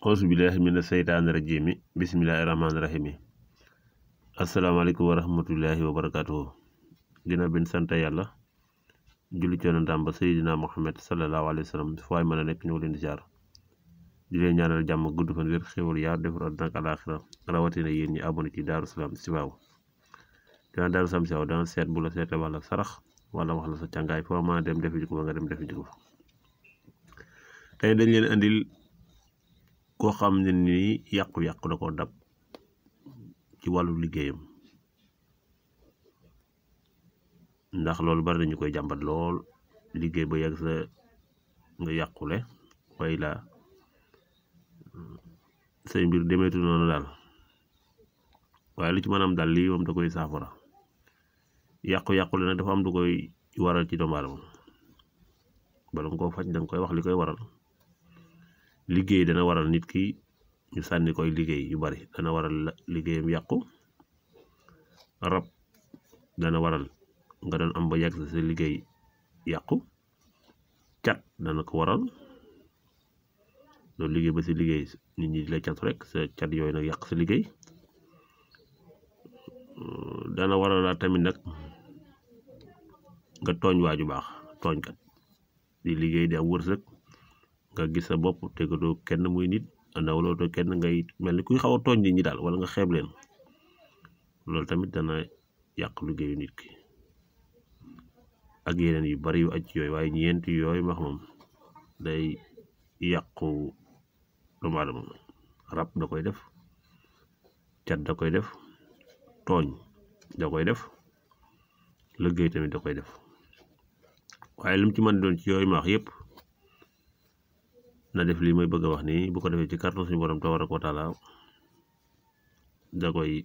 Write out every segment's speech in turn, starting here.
auzu billahi mina seytaani rajiimi bismillahi rahmaani rahiimi asalaamaaleykum wa rahmatullahi wa barakaatuhu. dina bin sant yàlla julli ci yonentam ba Seydina Muhammad sallallahu alayhi wa sallam fu waay mën a nekk ñëw leen di jaar di leen ñaanal jàmm gudd fan wér xéwal yaa defar àddina ak alaaxira rawatina yéen ñi abonné ci Darou Salam Chifahou dina Darou Salam Chifahou dana seet bu la seetee wala sarax wala wax la sa càngaay foo mën a dem defi ji ko ba nga dem defi ji ko tey dañ leen andil koo xam ne nii yàqu-yàqu da koo dab ci wàllu liggéeyam ndax loolu bari nañu koy jàmbat lool liggéey ba yàgg sa nga yàqule way la say mbir demeetu noonu daal waaye lu ci maanaam daal lii moom da koy saafara yàqu-yàqule nag dafa am du koy waral ci doomu aadama bala nga koo faj danga koy wax li koy waral. liggéey dana waral nit ki ñu sànni koy liggéey yu bari dana waral liggéeyam yàqu. rab dana waral nga doon am ba yàgg sa liggéey yàqu. cat dana ko waral loolu liggéey ba si liggéey nit ñi di la cat rek sa cat yooyu nag yàq sa liggéey. dana waral laa tamit nag nga tooñ waaju baax tooñkat di liggéey di am wërsëg nga gis sa bopp tegatoo kenn muy nit nawlootoo kenn ngay mel ni kuy xaw a tooñ nit ñi daal wala nga xeeb leen loolu tamit dana yàq liggéeyu nit ki ak yeneen yu bari yu aj yooyu waaye ñeenti yooyu max moom day yàqu doomu aadama. rab da koy def, cat da koy def, tooñ da koy def, liggéey tamit da koy def waaye lu mu ci mën doon ci yooyu maax yëpp na def lii may bëgg a wax nii bu ko defee ci kàttan suñu borom tabaaraka wa taala da koy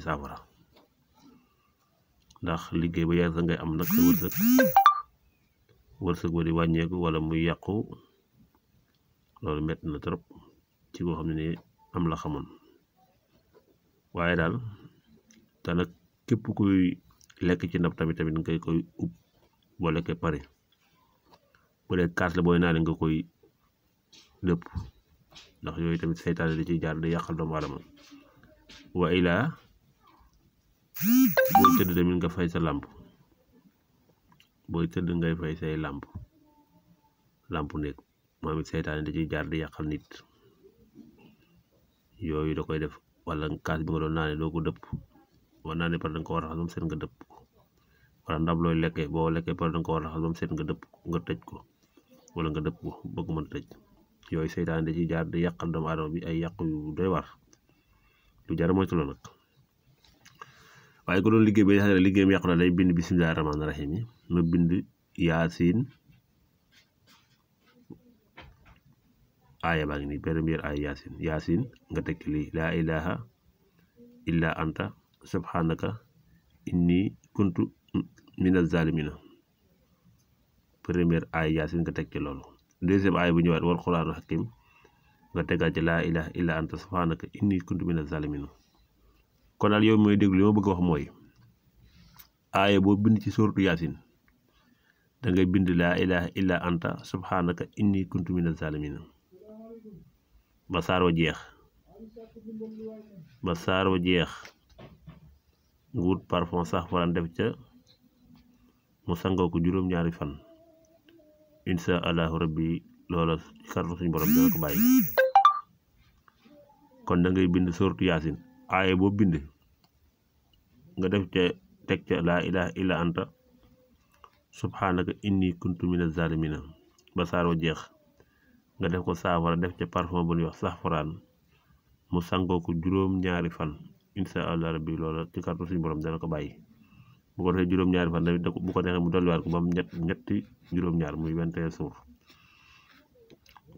saafara ndax liggéey ba yàgg sa ngay am nag sa wërsëg ba di wàññeeku wala muy yàqu loolu metti na trop ci koo xam ne ni am la xamoon waaye daal te nag képp kuy lekk ci ndab tamit nga koy ub boo lekkee pare bu dee kaas la booy naane nga koy dëpp ndax yooyu tamit seytaane di ciy jaar di yàqal doomu aadama. wa ilaa booy tëdd tamit nga fay sa làmp booy tëdd ngay fay say làmp nekk moom it seytaane di ciy jaar di yàqal nit yooyu da koy def. wala kaas bi nga doon naane doo ko dëpp boo naane pare danga ko war a raxas ba mu set nga dëpp ko wala ndab looy lekkee boo lekkee pare danga ko war a raxas ba mu set nga dëpp nga tëj ko wala nga dëpp ko bëgg mën a tëj yooyu seytaane da ciy jaar di yàqal doomu aadama bi ay yàqu yu doy war lu jar moytu la nag. waaye ko doon liggéey ba yaakaar ne liggéeyam yàqu na day bind bismillahi rahmaani rahiim yi ma bind yasine aaya baa ngi nii première aaya yasine nga tekki lii laa ilaha illa anta subhanaka inni kuntu mina zalimina première aaya yasine nga tekki loolu. deuxième aaya bu ñëwaat wal quraanu hakim nga tegaat ci laa ilaha illa anta subhanaka inni kuntu mina zalimina. kon daal yow mooy déglu li ma bëgg a wax mooy aaya boo bind ci sourate yasine da ngay bind laa ilaha illa anta subhanaka inni kuntu mina zalimina ba saar wa jeex nga wut parfum sax faran def ca mu sangoo ko juróom-ñaari fan insha allahu rabbi loola ci kàttan suñu borom dana ko bàyyi. kon da ngay bind sourate yasine aaya boo bind nga def ca teg ca laa ilaha illa anta subhanaka inni kuntu mina zalimina ba saar wa jeex nga def ko saafara def ca parfum bu ñuy wax saxfaraan mu sangoo ko juróom-ñaari fan insha allah rabbi loola ci kàttan suñu borom dana ko bàyyi. bu ko defee juróom-ñaari fan tamit bu ko neexee mu dolliwaat ko ba mu ñetti juróom-ñaar muy 21 jours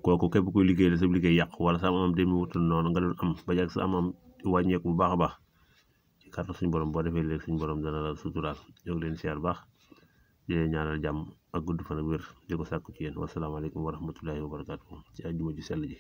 kooku képp kuy liggéey la sa liggéey yàqu wala sa am demi wutul noonu nga doon am ba yàgg sa am wàññeeku bu baax a baax ci kàttan suñu borom boo defee léegi suñu borom dana la suturaal. ñoo ngi leen siyaar baax di leen ñaanal jàmm ak gudd fan ak wér di ko sàkku ci yéen wasalaamaaleykum wa rahmatullahi wa barakaatu ci àjjuma ji sell ji.